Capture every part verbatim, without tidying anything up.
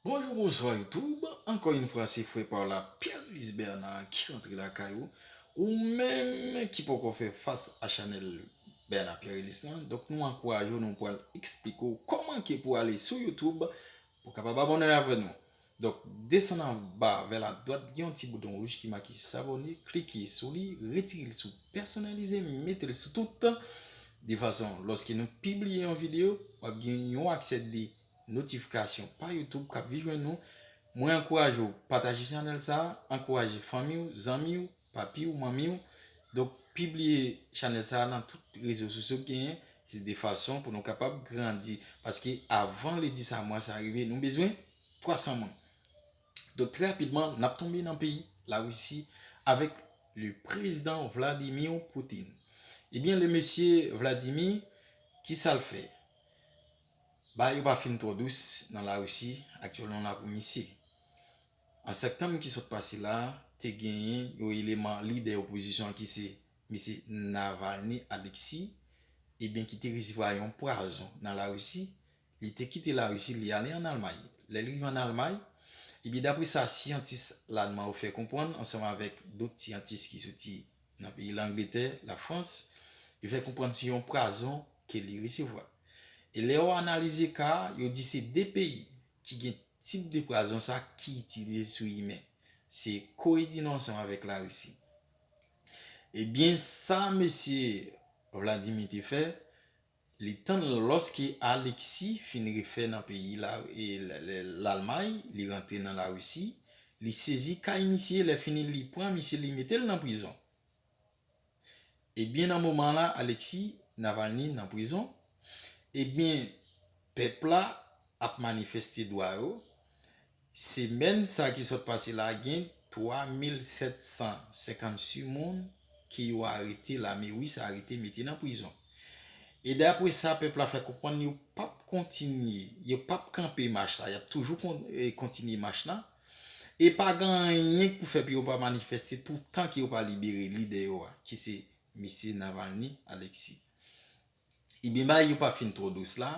Bonjou, bonswa YouTube. Ankò yon fwa, se frè pa w la, Pierre Ellis Bernard, ki rantre lakay ou. Ou menm ki poko fè fas a chanèl Bernard Pierre Ellis lan, donk nou ankouraje w, nou pral eksplike w kòman ke pou ale sou YouTube pou w kapab abòne avè nou. Donk, desann anba vè la dwat, gen yon ti bouton wouj ki make s'abonner, klike sou li, retire l sou pèsonalize, mete l sou tout, de fason, lòske nou pibliye yon videyo, w ap gen yon aksè de notifikasyon pa YouTube k ap vin jwenn nou. Mwen ankouraje w pataje chanèl sa a, ankouraje fanmi w, zanmi w, papi w, manmi w. Donk, pibliye chanèl sa a nan tout rezo sosyo w genyen, de fason pou nou kapab grandi. Paske avan le dis a mwa sa a rive, nou bezwen twa san moun. Donk, trè rapidman, n ap tonbe nan peyi Larisi avèk le prezidan Vladimir Putin. Ebyen, le mesye Vladimir, ki sa l fè? Bagay yo pa fin twò dous nan Larisi, aktyèlman la pou misye. An septanm ki sot pase la, te genyen yon eleman lidè opozisyon an ki se mesye Navalny Alexis, ebyen ki te resevwa yon pwazon nan Larisi, li te kite Larisi, li ale ann Almay. Lè li rive ann Almay, ebyen dapre sa syantis lalman yo fè konprann, ansanm avèk dòt syantis ki soti nan peyi Langletè, Lafrans, yo fè konprann se yon pwazon ke li resevwa. E lè yo analize ka a, yo di se de peyi ki gen tip de pwazon sa ki itilize sou imen. Se Kore di Nò ansanm avèk Larisi. Ebyen, sa mesye Vladimir te fè, li tann lòske Alexis fin refè nan peyi la, e, l-, l-, Lalmay, li rantre nan Larisi, li sezi kay misye, lè fini li pran misye, li mete l nan prizon. Ebyen, nan moman la, Alexis Navalny nan prizon. Ebyen, pèp la ap manifeste dwa yo. Semèn sa ki sot pase la, gen twa mil sèt san senkannsis moun ke yo arete, lame ris arete, mete nan prizon. E dapre sa pèp la fè konprann, yo p ap kontinye, yo p ap kanpe mach la, y ap toujou kon-, e, kontinye mach la. E pa gen anyen k pou fè pou yo pa manifeste toutan ke yo pa libere lidè yo a, ki se mesye Navalny Alexis. Ebyen, bagay yo pa fin twò dous la.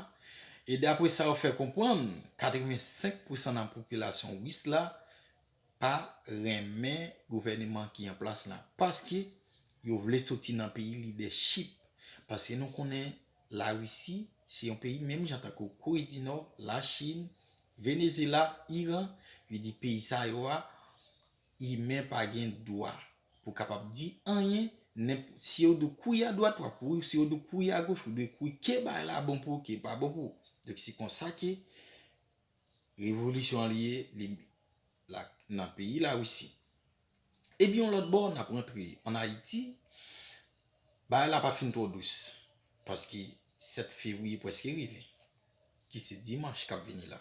E dapre sa yo fè konprann, katrevensenk pousan nan popilasyon ris la pa renmen gouvènman ki an plas la. Paske yo vle soti nan peyi lidèchip. Paske nou konnen Larisi, se yon peyi menm jan tankou Kore di Nò, Lachin, Venezyela, Iran, vle di peyi sa yo a, imen pa gen dwa pou kapab di anyen, nenp-, si yo di w kouri adwat, w ap kouri, si yo di w kouri agoch, ou dwe kouri, ke bagay la bon pou ou, ke pa bon pou ou. Donk, se konsa ke revolisyon an li ye, li, la, nan peyi Larisi. Ebyen, yon lòt bò, n ap rantre ann Ayiti, bagay la pa fin twò dous, paske sèt fevriye prèske rive, ki se dimanch k ap vini la.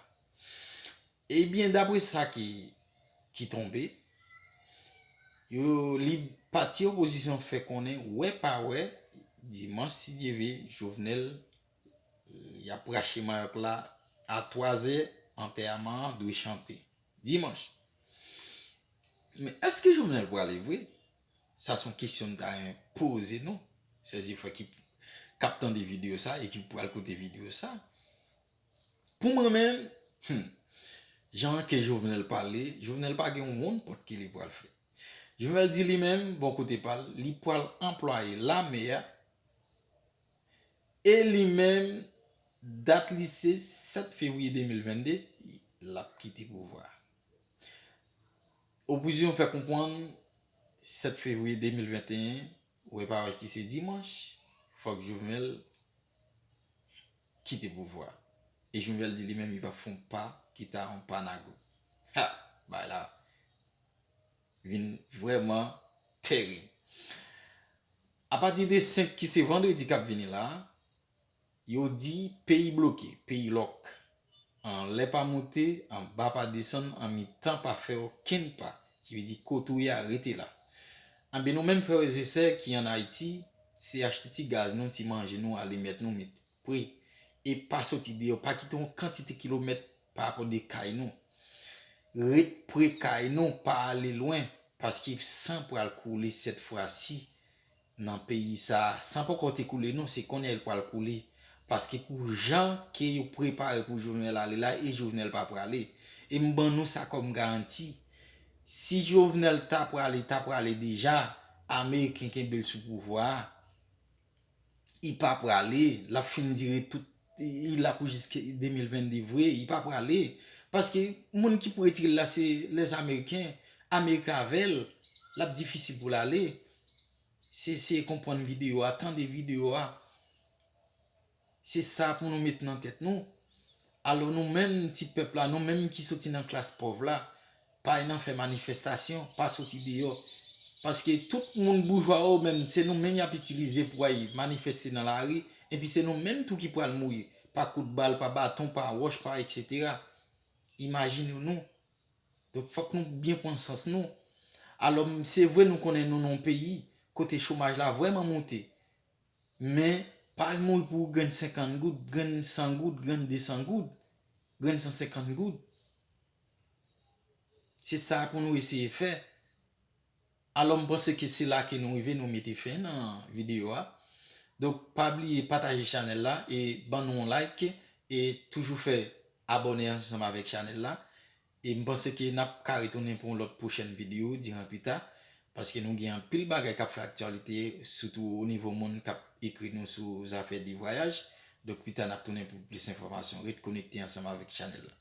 Ebyen, dapre sa ki, ki tonbe, yo, li, pati opozisyon fè konnen, wè pa wè, dimanch, si Dye vle, Jovenel, y ap rache mayòk la a twazè, antèman an dwe chante. Dimanch. Men èske Jovenel prale vre? Sa se yon kesyon m ta renmen poze nou, sèzifwa ki, k ap tande videyo sa e ki pral koute videyo sa. Pou mwen menm, hmm, jan ke Jovenel pale, Jovenel pa gen yon wonn pòt ke li pral fè. Jovenel di li menm, bò kote pa l, li pral anplwaye lame a, e li menm, dat li se sèt fevriye de mil vennde, l ap kite pouvwa a. Opozisyon fè konprann, sèt fevriye de mil venteyen, wè pa wè ki se dimanch, fòk Jovenel kite pouvwa a. E Jovenel di li menm li p ap fè yon pa ki ta yon pa nago. Ha! Bagay la vin vrèman tèrib. Apati de senk ki se vandredi k ap vini la, yo di peyi bloke, peyi lòk. Anlè pa moute, anba pa desann, anmitan pa fè okenn pa. Ki vle di kote w ye a, rete la. Anben nou menm frè e sè ki ann Ayiti, se achte ti gaz nou, ti manje nou, alimèt nou, met pre. E pa soti deyò, pa kite yon kantite kilomèt pa rapò de kay nou. Ret pre kay nou, pa ale lwen, paske san pral koule sèt fwa si nan peyi sa a. San poko te koule non, se kounye a l pral koule. Paske pou jan ke yo prepare pou Jovenel ale la, e Jovenel pa prale. E m ban nou sa kòm garanti. Si Jovenel ta prale, ta prale deja, Ameriken kenbe l sou pouvwa a. Li pa prale, l ap fin dire tout, li la pou jiske de mil venn de vre, li pa prale. Paske moun ki pou retire l la se lèzameriken, Amerik avè l, l ap difisil pou l ale. Se eseye konprann videyo a, tande videyo a. Se sa pou nou met nan tèt nou. Alò nou menm ti pèp la, nou menm ki soti nan klas pòv la, pa al nan fè manifestasyon, pa soti deyò. Paske tout moun boujwa yo menm, se nou menm y ap itilize pou al manifeste nan lari, epi se nou menm tou ki pral mouri, pa kout bal, pa baton, pa wòch, pa etsetera. Imajine nou. Donk fòk nou byen pran sans nou. Alò, se vre nou konnen nou nan yon peyi kote chomaj la vrèman moute. Men, pa al mouri pou grenn senkant goud, grenn san goud, grenn de san goud, grenn san senkant goud. Se sa pou nou eseye fè. Alò, m panse ke se la ke nou rive, nou mete fen nan videyo a. Donk, pa bliye pataje chanèl la e ban nou yon like e toujou fè abòne ansanm avèk chanèl la. E m panse ke n ap ka retounen pou yon lòt pwochèn videyo diran pita, paske nou gen anpil bagay k ap fè aktyalite, sitou o nivo moun k ap ekri nou sou zafè de vwayaj. Donk, pita n ap tounen pou plis enfòmasyon. Ret konekte ansanm avèk chanèl la.